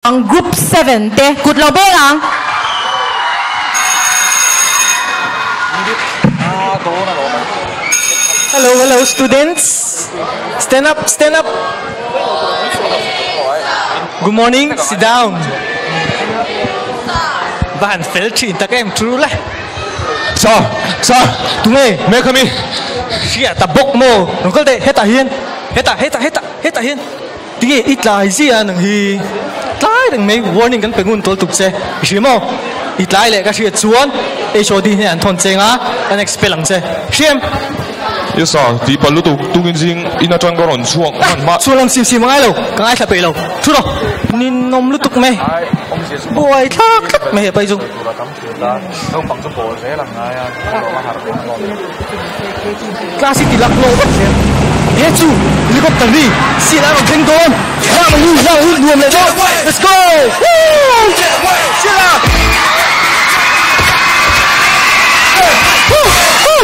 Ang Group 7 te kut lo beng ang. Hello, hello students. Stand up, stand up. Good morning, sit down. Va han fel thin tak em thu le. Sir, sir, Tunge, me kami. hria ta bawk maw. Lo kal teh, hetah hian, hetah, hetah, hetah, hetah hian. Tinge i tlai zia nang hi. Tlai reng mai warning kan pe ngun tawl tuk che. I hria maw? I tlai leh ka hriat chuan HOD hnen an thawn cheng a, an expel ang che. Hria em? Yes sir, tih palh lutuk tungin zing in atang ka rawn chhuak hman hma. Chhuah lam sim sim a ngai lo, ka ngaithla peih lo. Thu rawh, ninawm lutuk mai. Buai thlak tlat mai hepa hi chu. Class hi ti lak lawh vek zel. He chu helicopter ri seat a rawn thleng dawn. Lak ang u, lak ang u, nuam leh dawn. Let's go! Woo! Seat a! Woo! Woo!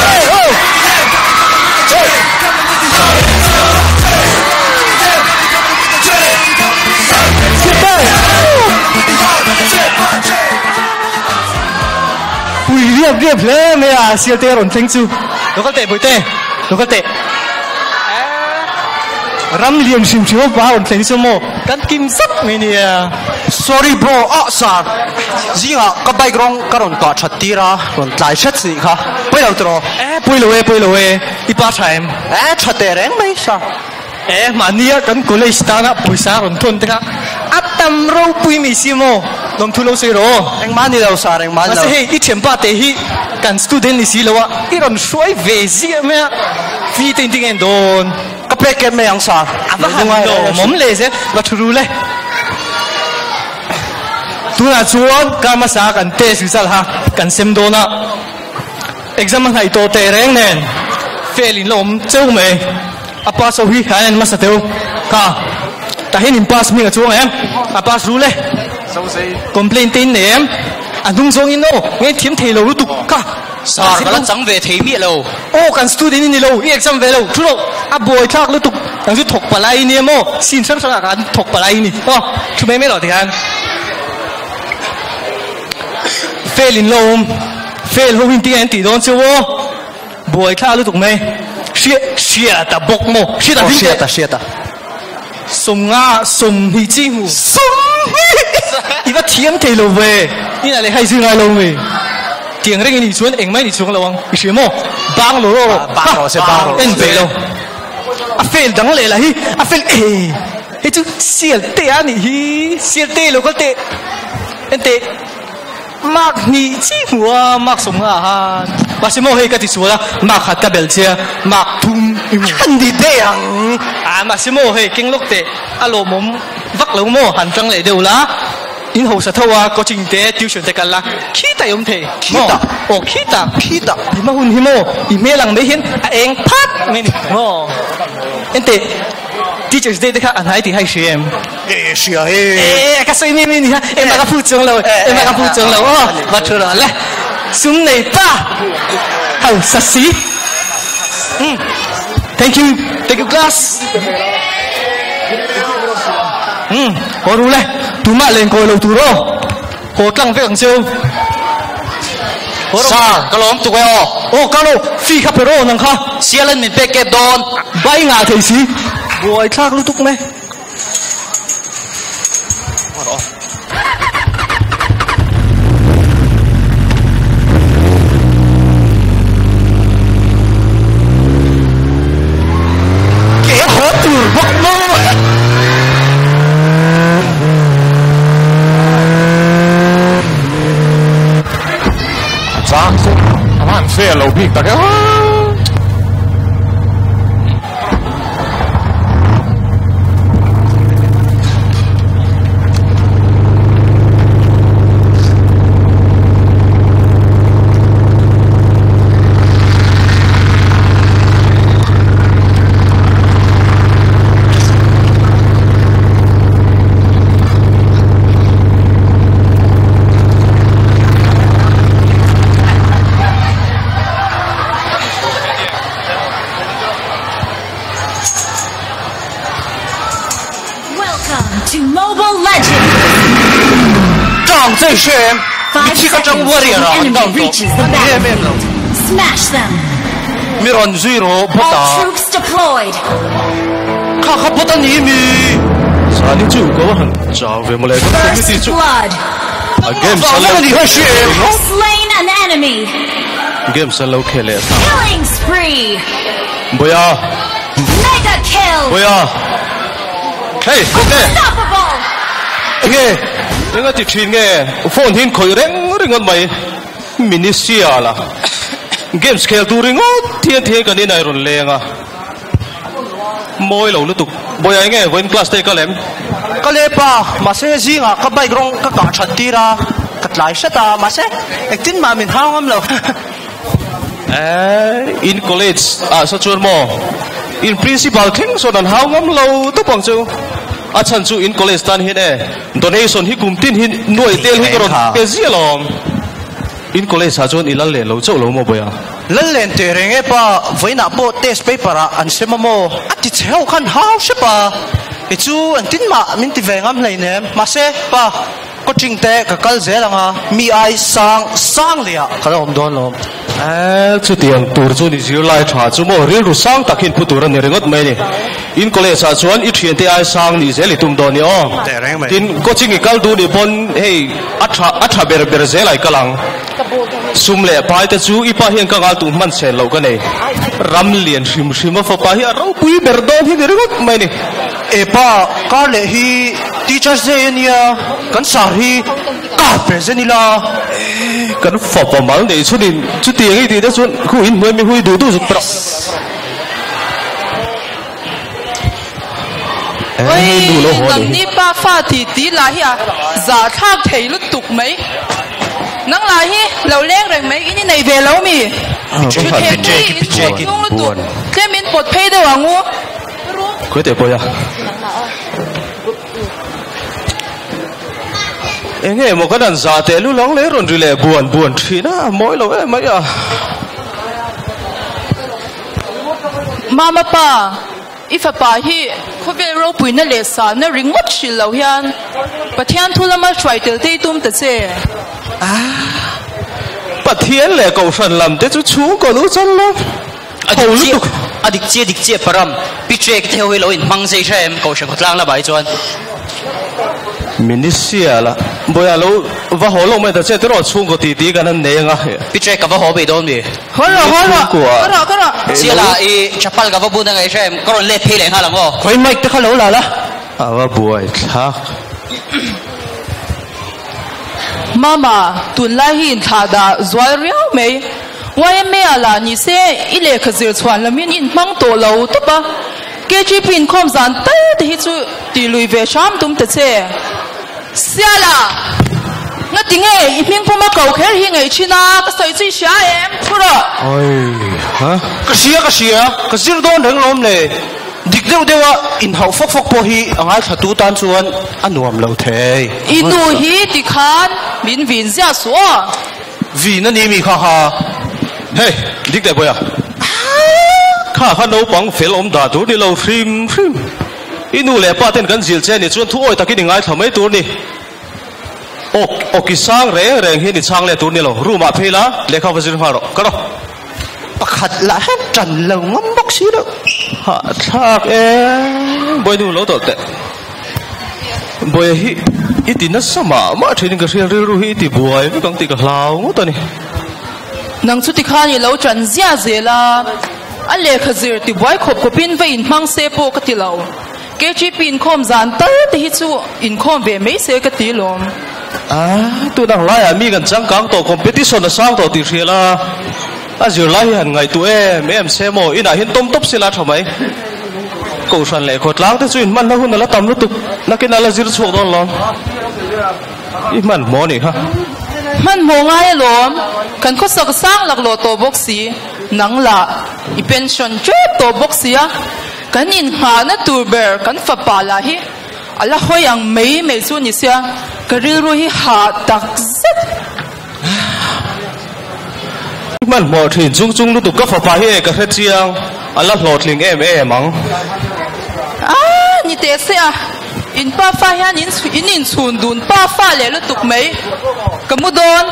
Hey ho! Hey! Pui riap riap hle mai a sial te a rawn thleng chu lo kal teh bawihte lo kal teh ram lian hrim hrim a pa a rawn thleng chu maw kan kim zak mai nia. Sorry bro ah sir zingah ka bike rawng ka rawn kah that tir a rawn tlai hret si kha pawi lo tiraw? Eh pawi lo e pawi lo e i pa tha em? Eh tha teh reng mai sir. Eh mahnia kan college tana pawisa rawn thawn te kha a tam ropui mai si maw? Lawmthu lo sawi rawh. Engmah ni lo sir, engmah ni lo. Mahse hei i thianpa te hi kan student ni si lo a, i rawn hruai ve ziah mai a, fee te inti nge dawn? Ka pek kep mai ang sir. A va han lawmawm leh zel, va thu ru le. Tunah chuan kar hmasa kan test result kha kan sem dawn a, exam a hnaih tawh teh reng nen fail in la awm cheu mai. A pass ho hi an en hmasa teu kha tah hian in pass hming a chuang em? A pass rul e. Complaint te in nei em? A hnung zawng in aw nge thiam thei lo lutuk kha. Sir ka la chang ve thei miah lo. Aw kan student i ni lo, i exam ve lo thu lo a buai thlak lutuk nang chu thawk palai i ni em aw scene hrang hrang ah khan thawk palai i ni aw thu mai mai lo tikhan fail in lo awm fail ho in tinge an tih dawn chu aw. Buai thla lutuk mai. Hria, hriat a bawk maw? Hriat a ding teh. Hriat a, hriat a. Sawmnga, sawmhnih chi hmu. Sawmhnih! I va thiam thei lo ve. Inah leh haizui ngai lo mai. Tiang reng i nih chuan engmah i nih chuang lo ang. I hria maw? Bang lo rawh rawh. Bang rawh se, bang rawh. En ve lo. A fail dang leh lah hi. A fail eh. Hei chu sial te a nih hi. Sial te lo kal teh. En teh. Mark hnih chi hmu a, mark sawm nga han. Mahse maw hei ka ti sual a, mark khat ka bel che a, mark thum i hmu. An ni daih ang. Ah, mahse maw hei keng lawk teh, a lawmawm vak lo maw, han tang leh deuh la, in hausa tho a, coaching te, tuition te kal la, khitah i awm thei. Khitah. Aw, khitah. Khitah. I hma hun hi maw, i hmel ang mai hian a eng phat mai ni maw. Enteh, Teachers Day te kha a hnai tih kha i hria em? E hria e. E ka sawi mi mi ni ha ema ka phu chuang lo ema ka phu chuang lo aw va thu rawh le sum nei pa hau sa si thank you thank you class um haw ru le tumah len kawi lo tur aw haw tlang vek ang cheu Sir, ka lawm tuk e aw. Aw ka lo fee kha pe rawh nang kha. Sial an min pek kep dawn. Bai ngah thei si. Buai thlak lutuk mai. Ke haw tur bawk maw? Chang chu a han fair lo bik tak e. Mobile Legends! Tang che hre em? Five Mithi ka tang seconds warrior till ah the an enemy down tawh. reaches the Em em lo. battlefield. Smash them! Mi rawn zui rawh All bawt ah. troops deployed! Kha kha bawt a ni mi? Zani chu ka va han chau ve mawle ka First committee chu blood! a games an Vang lo vang a ni kha hre em? Slain an enemy! games an lo khel leh ta. Killing spree! Boya Mega kill! Boya Hey Bawkte Unstoppable! Enge enga ti thin nge phone hin khawih reng ringawt mai Minisia la games khel tur ringawt thian thian kan inai rawn leng a mawi lo lutuk Boya enge vawiin class te ka lem. Ka le pa mahse zingah ka bike rawng ka kah that tir a ka tlai hret a mahse engtin mah min hau ngam lo. Eh, in college ah saw chuan maw in principal thleng sawn an hau ngam lo tawp ang chu. A chhan chu in college tan hian e donation hi kum tin hi nuai tel hi ka rawn pe ziah lawm. In college ah chuan i lal len lo chauh lo maw Bawia? Lal len teh reng e pa, vawiinah pawh test paper ah an sem a maw? A ti che ho khan hau hrep a, kei chu engtin mah min ti ve ngam hleinem. Mahse pa. Coaching te ka kal zel ang a, mi ai sang sang leh ah ka la awm dawn lo. Eeh, chutiang tur chu ni zirlai tha chu maw rilru sang tak hian phu tur a ni ringawt mai a ni. In college ah chuan i thiante ai sang nih zel i tum dawn ni aw. Tin, coaching i kal duh nih pawn hei a tha a tha ber ber zel ah i kal ang. Sum leh pai te chu i pa hian ka ngal tuh hman chen loh ka nei. Ram lian hrim hrim a fapa hi a ropui ber dawn hi ni ringawt mai a ni. E pa, kar leh hi Teachers Day a nia, kan sar hi kar present ila. E, kan fapa mal neih chhunin chutiang i tih te chuan khu in hnuai mi hui duh duh zuk tawh. E, nu lo haw Oi, ni hi. nangni pa fa ti ti lah hi a zahthlak thei lutuk mai. Nang lah hi lo leng reng mai in i nei ve lo mi? Thutheng te hi in pawt hnung lutuk, tlem in pawt phei deuh ang u. Khawi teh pawih a. Enge maw kan han zah teh lu lang leh rawn ri leh buan buan thin a, mawi lo em mai a. Mama pa, i fapa hi khawvel ropuina leh sahna ringawt hrilh lo hian Pathian thu lama hruai tel te i tum ta che. Pathian leh Kohhran lam te chu chhungkaw lu chan lo. A dik chiah, a dik chiah, dik chiah Param, Pi Trek te ho hi lo inhmang zei hre em, Kohhran khawtlang lamah hi chuan. Minisia la, Bawiha lo va haw lo mai ta che tiraw chhungkaw ti ti kan han nei anga. Pi Trek ka va haw mai dawn mi. Haw rawh, haw rawh, haw rawh, ka rawh. Chiah la, i chapal ka va bun angai hre em, ka rawn let phei leh nghal ang aw. Khawi mic te kha lo la la. A va buai thlak. Mama, tunlai hi inthlah dah zual riau mai. YMA ah lah ni se i lehkha zir chhuan lamin i inhmang tawh lo tawp a, KGP inkhawm zan tal te hi chu tih lui ve hram tum ta che. Siala! Nga ti nge i hming puma ko kher hi ngaih thin a, ka sawi chu i hria em? Thu rawh! Oi ha? Ka hria ka hria, ka zir dawn reng lawm le. Dik deuh deuh a inhauh fawk fawk pawh hi a ngaithla tu tan chuan a nuam lo thei. I nu hi tikhan min vin ziah suh aw. Vin a ni mi kha kha. Hey, dik teh Bawiha. Kha kha naupang fel awm dah tur ni lo hrim hrim. I nu leh pa ten kan zil che ni chuan thu awi takin i ngaithla mai tur ni. Awk, awki sang reng reng hian i chhang leh tur ni lo. Room ah phei la, lehkha va zir nghal rawh. Ka rawh. Pakhat lah hian ṭan lo ngam bawk si lo. Hahthlak e, Bawinu lo tawlh teh. Bawiha hi i ti nasa mah mah thin in ka hriat rilru hi i ti buai vek ang tih ka hlau ngawt a ni. Nang chu tikhan i lo ṭan ziah zel a, a lehkha zir ti buai khawp khawpin va inhmang se pawh ka ti lo. KGP inkhawm zan tal te hi chu inkhawm ve mai se ka ti lawm. A, tun ang laiah mi kan changkang tawh, competition a sang tawh tih hria la, a zirlai hi han ngaihtuah em em se maw, inah hian tawm tawp sila tha mai. Kohhran leh khawtlang te chu inhmanna hun a la tam lutuk, nakin a la zir chhuak dawn lawm. I hmanhmawh anih kha. Hmanhmawh ngai alawm, kan khawsak sang laklawh tawh bawk si, nang lah i pension tep tawh bawk sia, kan inngahna tur ber kan fapa lah hi a la hawi ang mai mai chu ni sia, ka rilru hi hah tak zet. Hmanhmawh thin chung chung lutuk ka fapa hi e ka hre chiang, a la hlawhtling em em ang. Aaa ni teh se a, In pafa hian in in inchhun dun pafa leh lutuk mai. Ka mu dawn,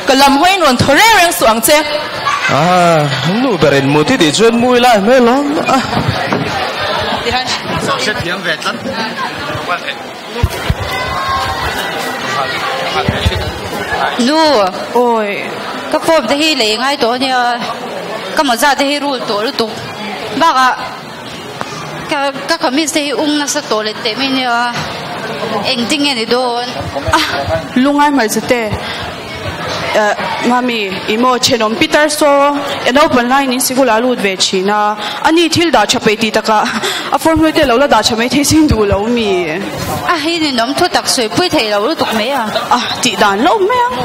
ka lam hawiin rawn thaw reng reng suh ang che. Ah, nu ber in mut i tih chuan mu ila hmel awm a. Nu, awi, ka form te hi lei ngai tawh ania, ka mawza te hi rul tawh lutuk. Bakah ka ka kamis te hi ung nasa tawh leh teh mai ania, engtin nge ni dawn? Ah, lungai hmeichhe te. Eh, Mami, i maw thenawm Peter saw e naupan laiin in sikul ah lut ve thin a, ani thil dah tha peih tih takah a form hlui te lo la dah tha mai thei sin duh lo mi? A hi ninawm thu tak sawi pui thei lo lutuk mai a. A tih dan lo mai ang.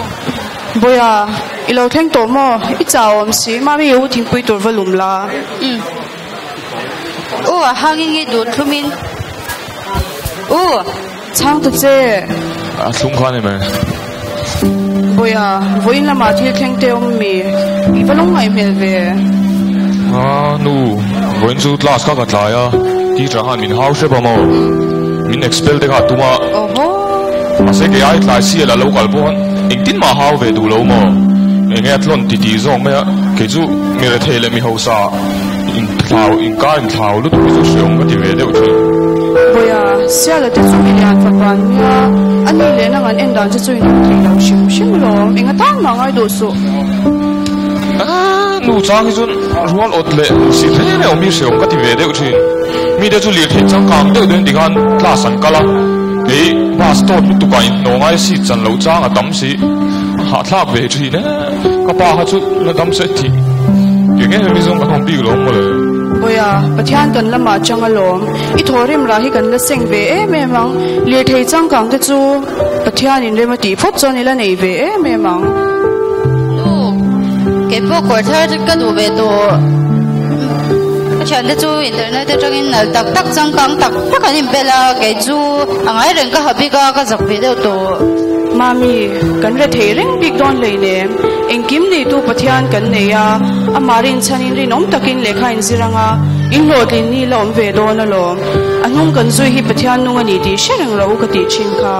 Bawiha, i lo thleng tawh maw? I chau awm si, Mami i u thingpui tur va lum la. Umm. U, a hangin nge dun thlumin. U! Chhang ta che. A thlung kha ni mai. Bawiha, vawiin lamah thil thleng te awm mi? I va lung ngaih hmel ve. A nu, vawiin chu class kha ka tlai a, teacher khan min hau hrep a maw? Min expel te kha a tum a. Awhaw. Mahse kei ai tlai sial a lo kal pawh khan engtin mah hau ve duh lo maw? Enge a tlawn ti tih zawk mai a, kei chu mi rethei leh mi hausa. Inthlau, inkar inthlau lutuk hi chu hreawm ka ti ve deuh thin. Bawiha, Siala te chu milian fapa an nia, a ni leh nang an en dan che chu in awm thei lo hrim hrim lawm, eng atan mah ngai duh suh. Aaa, nu chang hi chuan rual awt leh si reng reng awm hi hreawm ka ti ve deuh thin. Mite chu lirthei changkang deuh deuhin tikhan class an kal a, kei bus tawt lutuk ah inhnawh ngai seat chan loh chang a tam si, a hahthlak ve thin e. Ka pa kha chu la dam se thih ke nge hemi zawng kan awm bik lo maw le. Bawiha, Pathian kan lamah chang alawm. I thawhrim rah hi kan la seng ve em em ang. Lirthei changkang te chu Pathianin rem a tih phawt chuan i la nei ve em em ang. Nu, kei pawh kawr thar ka duh ve tawh. Ka thiante chu internet atangin nalh tak tak changkang tak tak an inbel a, kei chu a ngai reng ka ha bik a, ka zak ve deuh tawh. Mami, kan rethei reng bik dawn hleinem. Engkim neitu Pathian kan nei a, amah rinchhanin rinawm takin lehkha inzir ang a, in hlawhtlin ni la awm ve dawn alawm. A hnung kan zui hi Pathian nung a ni tih hre reng rawh u ka tih thin kha.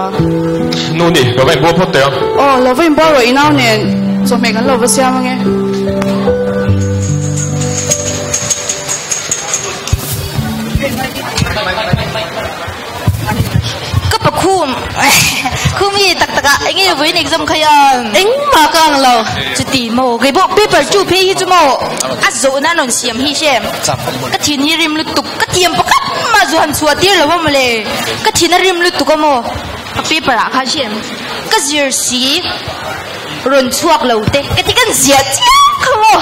Nu ni, ka va inbual phawt teh ang. Aw, lo va inbual rawh i nau nen chawhmeh kan lo va siam ange. Ka pa khum khum hi tak tak ah enge vawiin exam kha hian engmah ka ang lo chuti maw kei pawh paper 2 phei hi chu maw a zawhna an rawn siam hi hre ka thin hi rim lutuk ka tiam pakhat mah zu han chhuah tir lo a mawle ka thin a rim lutuk a maw a paper ah khan hre ka zir si Rawn chhuak lo te ka ti kan ziah chiang kha maw.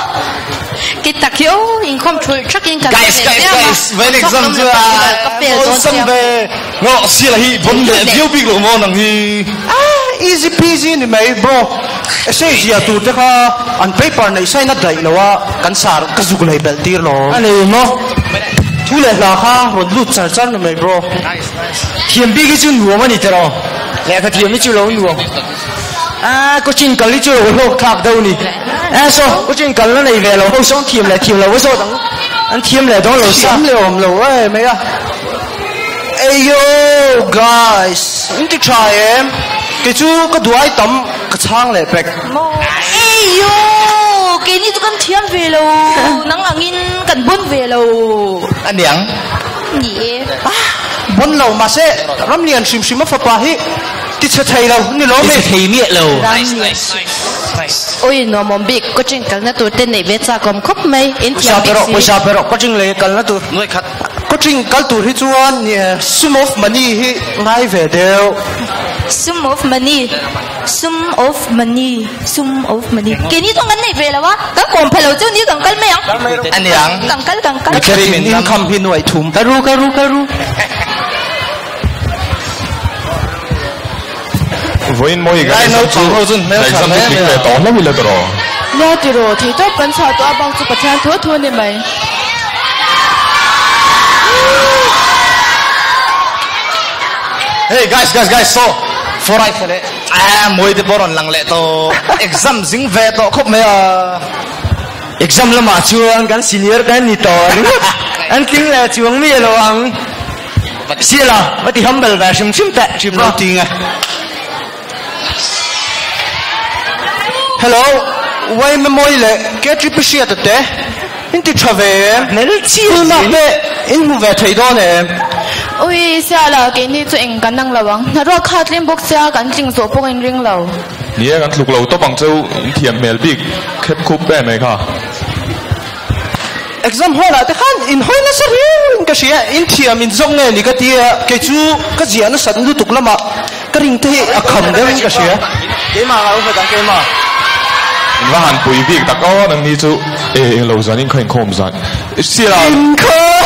Ke tak hi aw inkhawm thulh thakin kan Guys, ve guys, chiang a. guys, vain Chhuak exam nawm chu lo a ka fail dawn awlsam chiang. ve. Ngo, Sila hi bon leh viau bik lo maw nang hi. Ah, easy peasy ni mai bro. Essay ziah tur te kha an paper neih sain a daih lo a, kan sar ka zuk lei belh tir lo. A nei maw? Thu leh hla kha rawn lut char char ni mai bro. Thiam bik hi chu nuam a ni tiraw? Lehkha thiam hi chu lo nuam. A coaching kal hi chu lo hlawk thlak deuh ni. A saw coaching kal na nei ve lo ho sawn thiam leh thiam lo a zawt ang. An thiam leh dawn lo sa. Thiam leh awm lo e mai a. Eyo guys, in ti tha em? Kei chu ka duai tam ka chhang leh pek. Eyo, keini chu kan thiam ve lo, nang angin kan bon ve lo. Aniang. Ni e. Bon lo mahse Ramlian hrim hrim a fapa hi Ti chhe thei lo ni lo mi. Ti chhe thei miah lo. Oi nuamawm bik coaching kalna tur te neih ve chak awm khawp mai in thiam bik si. Pawisa pe rawh coaching lei kalna tur. Nuai khat. Coaching kal tur hi chuan sum of money hi ngai ve deuh. Sum of money sum of money sum of money keini chuan kan nei ve lo a kan kawm pha lo chu ni kan kal mai ang. Aniang. Kan kal kan kal. Income hi nuai thum. Ka ru ka ru ka ru. Vawiin mawi kan exam chu exam chu tling ve tawh hlauh ila tawh. Nia tiraw, thei tawp kan chhuah tawh a bak chu Pathian thu thu a ni mai. Hey guys guys guys so for ai khele a mawi te pawh rawn lang leh tawh exam zing ve tawh khawp mai a. Exam lamah chuan kan senior te an ni tawh ringawt an tling leh chuang miah lo ang. Sila, va ti humble ve hrim hrim teh. Hrim lo ti nge. Hello, YMA mawi leh KTP hriata te in ti tha ve em? Full mark te in hmu ve thei dawn em? Ui, Siala, keini chu eng kan ang lo ang. Hnaruak kha tlem bawk sia kan tling zawh pawh in ring lo. Ni e, kan tluk lo tawp ang cheu, in thiam hmel bik khep khup em mai kha. Exam hall ah te khan in hawi nasa riau in ka hria, in thiam in zawk nge ni ka ti a, kei chu ka ziah nasat lutuk lamah ka ring te hi a kham deuh in ka hria. Keimah ka lo hmet ang keimah. In va han pui bik tak aw nang ni chu e englo zan in kha inkhawm zan sir a. Inkhawm.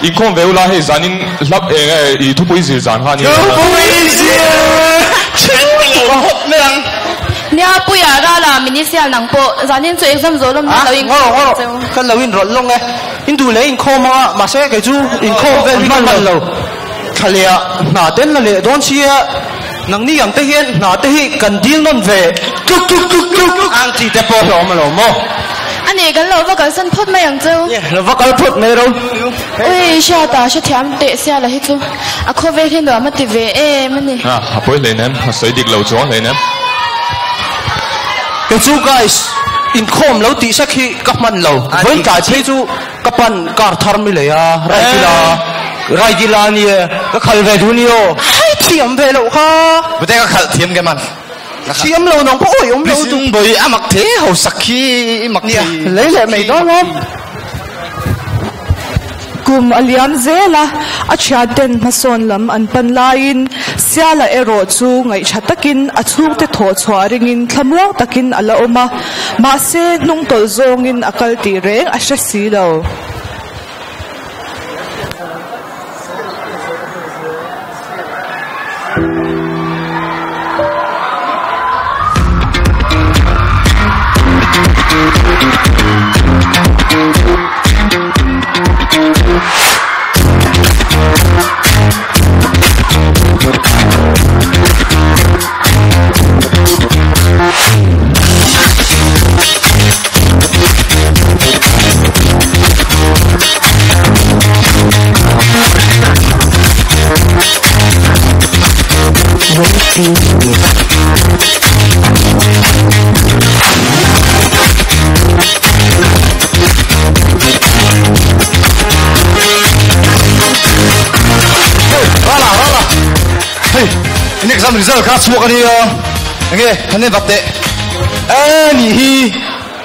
Inkhawm ve ula hei zan in hlap eng e i thupui zir zan kha ania. Thupui zir Thupui hawp mai ang. Nia Puia Rala Minisial nang pawh zanin chu exam zawh lawm nan lo inkhawm ang che u. Kan lo inrawlh lawng e. In duh leh inkhawm ang a, mahse kei chu inkhawm vel hi ka hman lo. Thla leh ah hna te an la leh dawn sia, nangni ang te hian hna te hi kan dil nawn ve tluk tluk tluk tluk ang chi te pawh hlawm alawm maw. A nih kan lo va kalsan phawt mai ang cheu. Nge lo va kal phawt mai ro. Ui hriata hrethiam teh sia la hi chu a khawvel hi nuam a ti ve em a ni. A a pawi hleinem, a sawi dik lo chuang hleinem. Kei chu guys, inkhawm lo tih sek hi ka hman lo. Vawiin tlai phei chu ka pan car thar mi lei a, ride ila, ride ila a nia, ka khal ve duh a ni aw. Hai thiam ve loh kha. Bute ka khalh thiam ke man. Thiam lo nang pawh awih awm lo duh. Bawi a mak the ho sak khi i mak thei. Lei leh mai dawn lawm. Kum a liam zel a, a thianten hmasawn lam an pan laiin Siala erawh chu ngaihṭha takin a chhungte thawh chhuah ringin thlamuang takin a la awm a, mahse hnungtawlh zawngin a kal tih reng a hre si lo. Rala Rala hei in exam result kha chhuak a nia enge han en vat teh e ni hi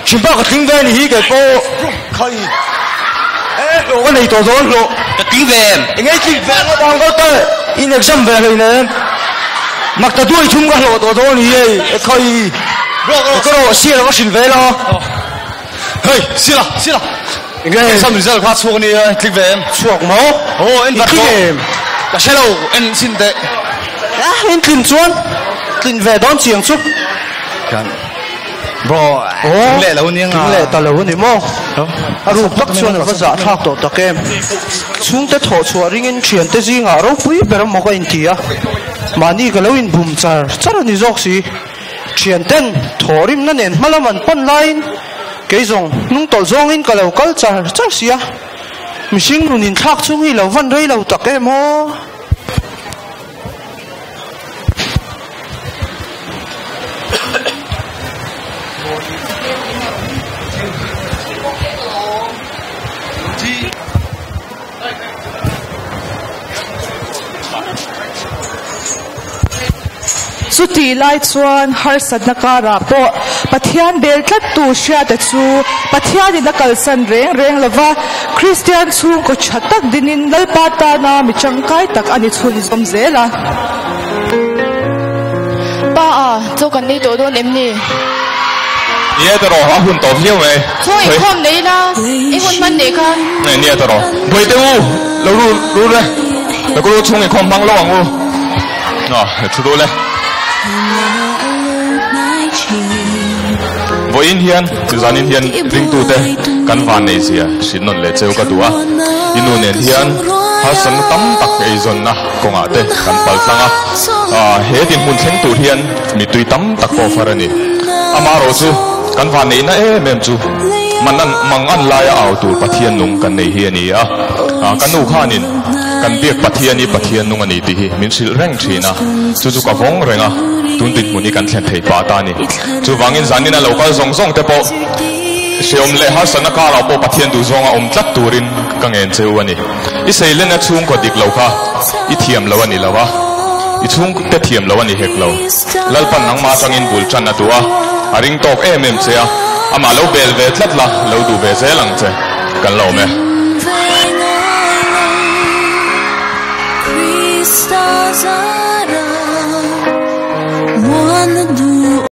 Thinpa ka tling ve ni hi kei pawh khai e hlawh ka nei tawh dawn hlawh ka tling ve em enge i tling ve ngawt ang ngawt e in exam ve hlei nen mak ta duai thum ka hlawh tawh dawn hi hei e khai ka rawh sir ka hrilh ve la hei sila sila enge exam result kha chhuak ni e tling ve em chhuak maw aw en vat em ka hre lo en sin teh in tlin chuan tlin ve dawn chiang chu kan Bro, tling leh lo nia nga. Tling leh ta lo a ni maw? A ruk tak chuan a va zah thlak tawh tak em. Chhungte thawh chhuah ringin thiante zingah ropui ber a maw ka inti a. Mahni ka lo inbum char char a ni zawk si. Thianten thawhrimna nen hma lam an pan laiin kei zawng hnung tawlh zawngin ka lo kal char char si a. Mihring nun inthlak chung hi lo van rei lo tak em aw. Chutih lai chuan harsatna karah pawh Pathian bel tlattu hriata chu Pathianin a kalsan reng reng lova, Kristian chhungkaw tha tak dinin Lalpa tana mi tangkai tak a ni chhunzawm zel a. Pa a, chaw kan nei tawh dawn em ni? Nia ta rawh, a hun tawh viau mai. Chaw inkhawm nei la, i hun hman nei kha. Nge nia ta rawh, Bawihte u, lo ru ru le, lo ru chhung inkhawm hmang lo ang u. A, thu duh le. Vawiin hian, zanin hian ringtute kan van nei zia hrilh nawn leh cheu ka duh a. I nu nen hian harsatna tam tak eizawnna kawngah te kan pal tlang a. He dinhmun thleng tur hian mittui tam tak pawh far a ni. Amaherawh chu kan van neihna em em chu mangan laia au tur Pathian nung kan nei hi a ni a. Ka nu khanin kan biak Pathian hi Pathian nung a ni tih hi min hrilh reng thin a, chu chu ka vawng reng a, tun dinhmun hi kan thlen thei pah ta a ni. Chuvangin zanin a lo kal zawng zawng te pawh hreawm leh harsatna karah pawh Pathian duhzawnga awm tlat turin ka ngen che u a ni. I seilenna chhungkaw dik lo kha i thiam lo a ni lo a, i chhungte thiam lo a ni hek lo. Lalpan nangmah atangin bul tan a duh a, a ring tawk em em che a, amah lo bel ve tlat la, lo duh ve zel ang che. Kan lo awm e.